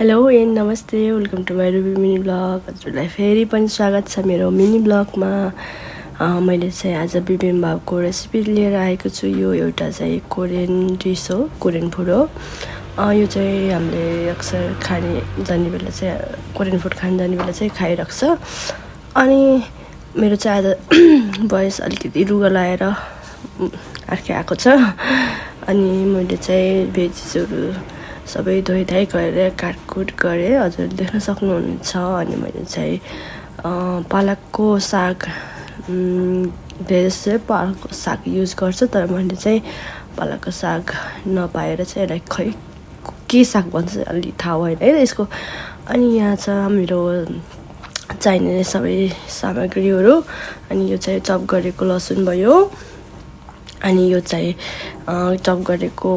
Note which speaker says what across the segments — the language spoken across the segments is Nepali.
Speaker 1: Hello and namaste, welcome to my Ruby mini blog. हजुरलाई फेरि पनि स्वागत छ मेरो मिनी ब्लगमा। मैले चाहिँ आज बिबिम्बापको रेसिपी लिएर आएको छु। यो एउटा चाहिँ कोरियन डिस हो, कोरियन फुड हो। यो चाहिँ हामीले अक्सर खाने जाने बेला चाहिँ कोरियन फुड खान जाने बेला चाहिँ खाइरहेको छ। अनि मेरो चाहिँ आज भोइस अलिकति रुगा लगाएर अर्कै आएको छ। अनि मैले चाहिँ भेजिसहरू सबै धोइधाइ गरेर काटकुट गरेँ, हजुर देख्न सक्नुहुनेछ। अनि मैले चाहिँ पालकको साग भेज चाहिँ पालकको साग युज गर्छु, तर मैले चाहिँ पालकको साग नपाएर चाहिँ यसलाई खै के साग भन्छ अलि थाहा भएन है यसको। अनि यहाँ छ मेरो चाहिने सबै सामग्रीहरू। अनि यो चाहिँ चप गरेको लसुन भयो, अनि यो चाहिँ चप गरेको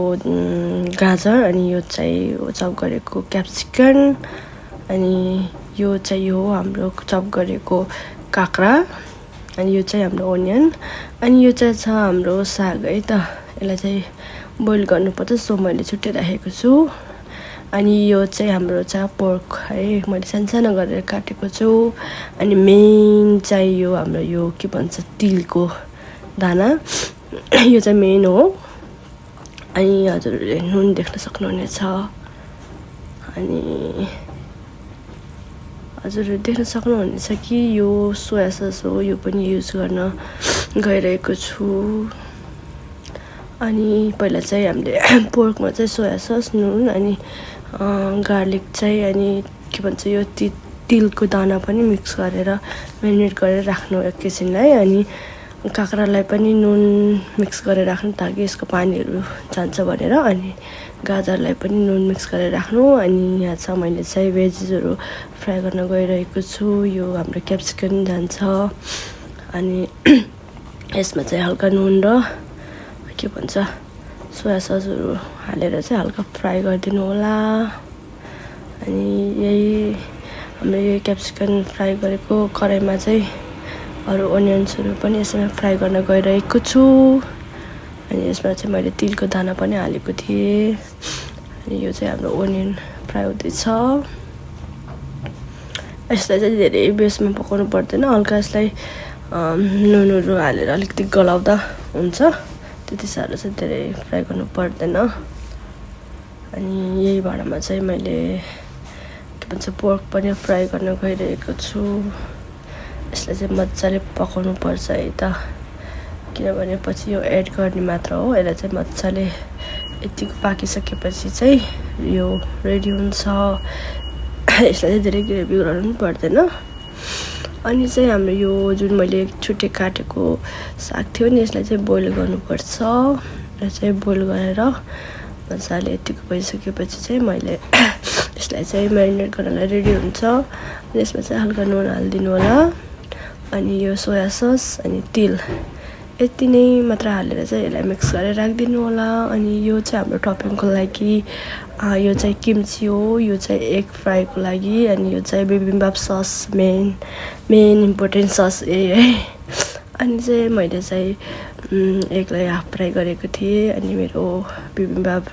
Speaker 1: गाजर, अनि यो चाहिँ चप गरेको क्याप्सिकम, अनि यो चाहिँ हो हाम्रो चप गरेको काँक्रा, अनि यो चाहिँ हाम्रो ओनियन, अनि यो चाहिँ छ हाम्रो साग है त। यसलाई चाहिँ बोइल गर्नुपर्छ, सो मैले छुट्टै राखेको छु। अनि यो चाहिँ हाम्रो छ पोर्क है, मैले सानो गरेर काटेको छु। अनि मेन चाहिँ यो हाम्रो यो के भन्छ तिलको दाना, यो चाहिँ मेन हो। अनि हजुरले नुन देख्न सक्नुहुनेछ। अनि हजुरले देख्न सक्नुहुनेछ कि यो सोया सस हो, यो पनि युज गर्न गइरहेको छु। अनि पहिला चाहिँ हामीले पोर्कमा चाहिँ सोया सस, नुन, अनि गार्लिक चाहिँ, अनि के भन्छ यो तिलको दाना पनि मिक्स गरेर मेरिनेट गरेर राख्नु एकैछिनलाई। अनि काँक्रालाई पनि नुन मिक्स गरेर राख्नु ताकि यसको पानीहरू जान्छ भनेर। अनि गाजरलाई पनि नुन मिक्स गरेर राख्नु। अनि यहाँ छ मैले चाहिँ भेजिसहरू फ्राई गर्न गइरहेको छु। यो हाम्रो क्याप्सिकम जान्छ, अनि यसमा चाहिँ हल्का नुन र के भन्छ सोया ससहरू हालेर चाहिँ हल्का फ्राई गरिदिनु होला। अनि यही हाम्रो यो क्याप्सिकम फ्राई गरेको कराईमा चाहिँ अरू ओनियन्सहरू पनि यसमा फ्राई गर्न गइरहेको छु। अनि यसमा चाहिँ मैले तिलको दाना पनि हालेको थिएँ। अनि यो चाहिँ हाम्रो ओनियन फ्राई हुँदैछ। यसलाई चाहिँ धेरै बेसमा पकाउनु पर्दैन, हल्का यसलाई नुनहरू हालेर अलिकति गलाउँदा हुन्छ, त्यति साह्रो चाहिँ धेरै फ्राई गर्नु पर्दैन। अनि यही भाँडामा चाहिँ मैले के भन्छ पोर्क पनि फ्राई गर्न गइरहेको छु। यसलाई चाहिँ मजाले पकाउनु पर्छ है त, किनभने पछि यो एड गर्ने मात्र हो। यसलाई चाहिँ मजाले यतिको पाकिसकेपछि चाहिँ यो रेडी हुन्छ। यसलाई चाहिँ धेरै ग्रेभी गराउनु पर्दैन। अनि चाहिँ हाम्रो यो जुन मैले छुट्टै काटेको साग थियो नि, यसलाई चाहिँ बोइल गर्नुपर्छ। र चाहिँ बोइल गरेर मजाले यतिको भइसकेपछि चाहिँ मैले यसलाई चाहिँ म्यारिनेट गर्नलाई रेडी हुन्छ। अनि यसमा चाहिँ हल्का नुन हालिदिनु होला, अनि यो सोया सस, अनि तिल, यति नै मात्र हालेर चाहिँ यसलाई मिक्स गरेर राखिदिनु होला। अनि यो चाहिँ हाम्रो टपिङको लागि यो चाहिँ किम्ची हो, यो चाहिँ एग फ्राईको लागि। अनि यो चाहिँ बिबिम्बाप सस, मेन इम्पोर्टेन्ट सस है। अनि चाहिँ मैले चाहिँ एगलाई हाफ फ्राई गरेको थिएँ। अनि मेरो बिबिम्बाप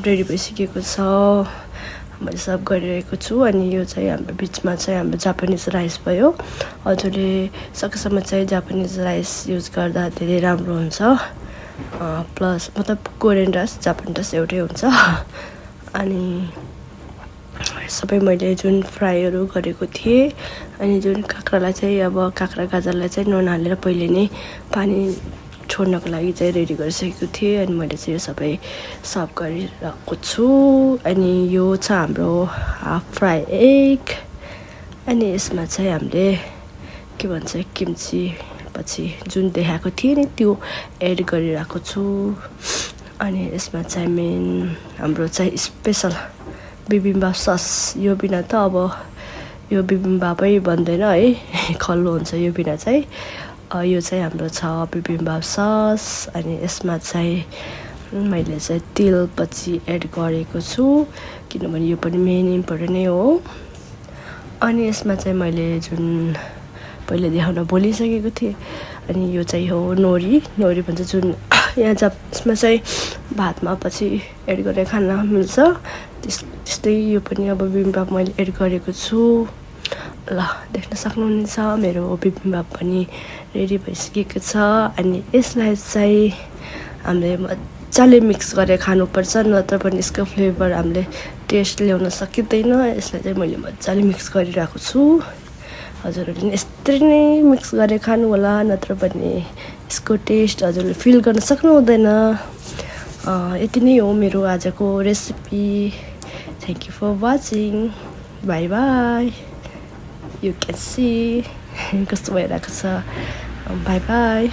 Speaker 1: रेडी भइसकेको छ, मैले सर्भ गरिरहेको छु। अनि यो चाहिँ हाम्रो बिचमा चाहिँ हाम्रो जापानिज राइस भयो। हजुरले सकेसम्म चाहिँ जापानिज राइस युज गर्दा धेरै राम्रो हुन्छ। प्लस मतलब कोरियन राइस जापान राइस एउटै हुन्छ। अनि सबै मैले जुन फ्राईहरू गरेको थिएँ, अनि जुन काँक्रालाई चाहिँ अब काँक्रा गाजरलाई चाहिँ नुन हालेर पहिले नै पानी छोड्नको लागि चाहिँ रेडी गरिसकेको थिएँ। अनि मैले चाहिँ यो सबै सर्भ गरिरहेको छु। अनि यो छ हाम्रो हाफ फ्राई एग। अनि यसमा चाहिँ हामीले के भन्छ किम्ची पछि जुन देखाएको थिएँ नि त्यो एड गरिरहेको छु। अनि यसमा चाहिँ मेन हाम्रो चाहिँ स्पेसल बिबिम्बाप सस, यो बिना त अब यो बिबिम्बापै बन्दैन है, खल्लो हुन्छ यो बिना चाहिँ। यो चाहिँ हाम्रो छ बिबिम्बाप सस। अनि यसमा चाहिँ मैले चाहिँ तिल पछि एड गरेको छु, किनभने यो पनि मेन इम्पोर्टेन्ट नै हो। अनि यसमा चाहिँ मैले जुन पहिले देखाउन भुलिसकेको थिएँ, अनि यो चाहिँ हो नोरी भन्छ जुन यहाँ यसमा चाहिँ भातमा पछि एड गरेर खान मिल्छ। त्यस्तै यो पनि अब बिबिम्बाप मैले एड गरेको छु। ल देख्न सक्नुहुनेछ मेरो बिबिम्बाप पनि रेडी भइसकेको छ। अनि यसलाई चाहिँ हामीले मजाले मिक्स गरेर खानुपर्छ, नत्र पनि यसको फ्लेभर हामीले टेस्ट ल्याउन सकिँदैन। यसलाई चाहिँ मैले मजाले मिक्स गरिरहेको छु। हजुरहरूले पनि यस्तरी नै मिक्स गरेर खानु होला, नत्र भने यसको टेस्ट हजुरले फिल गर्न सक्नु हुँदैन। यति नै हो मेरो आजको recipe. Thank you for watching. Bye bye. You can see कस्तो भइरहेको छ। Bye by.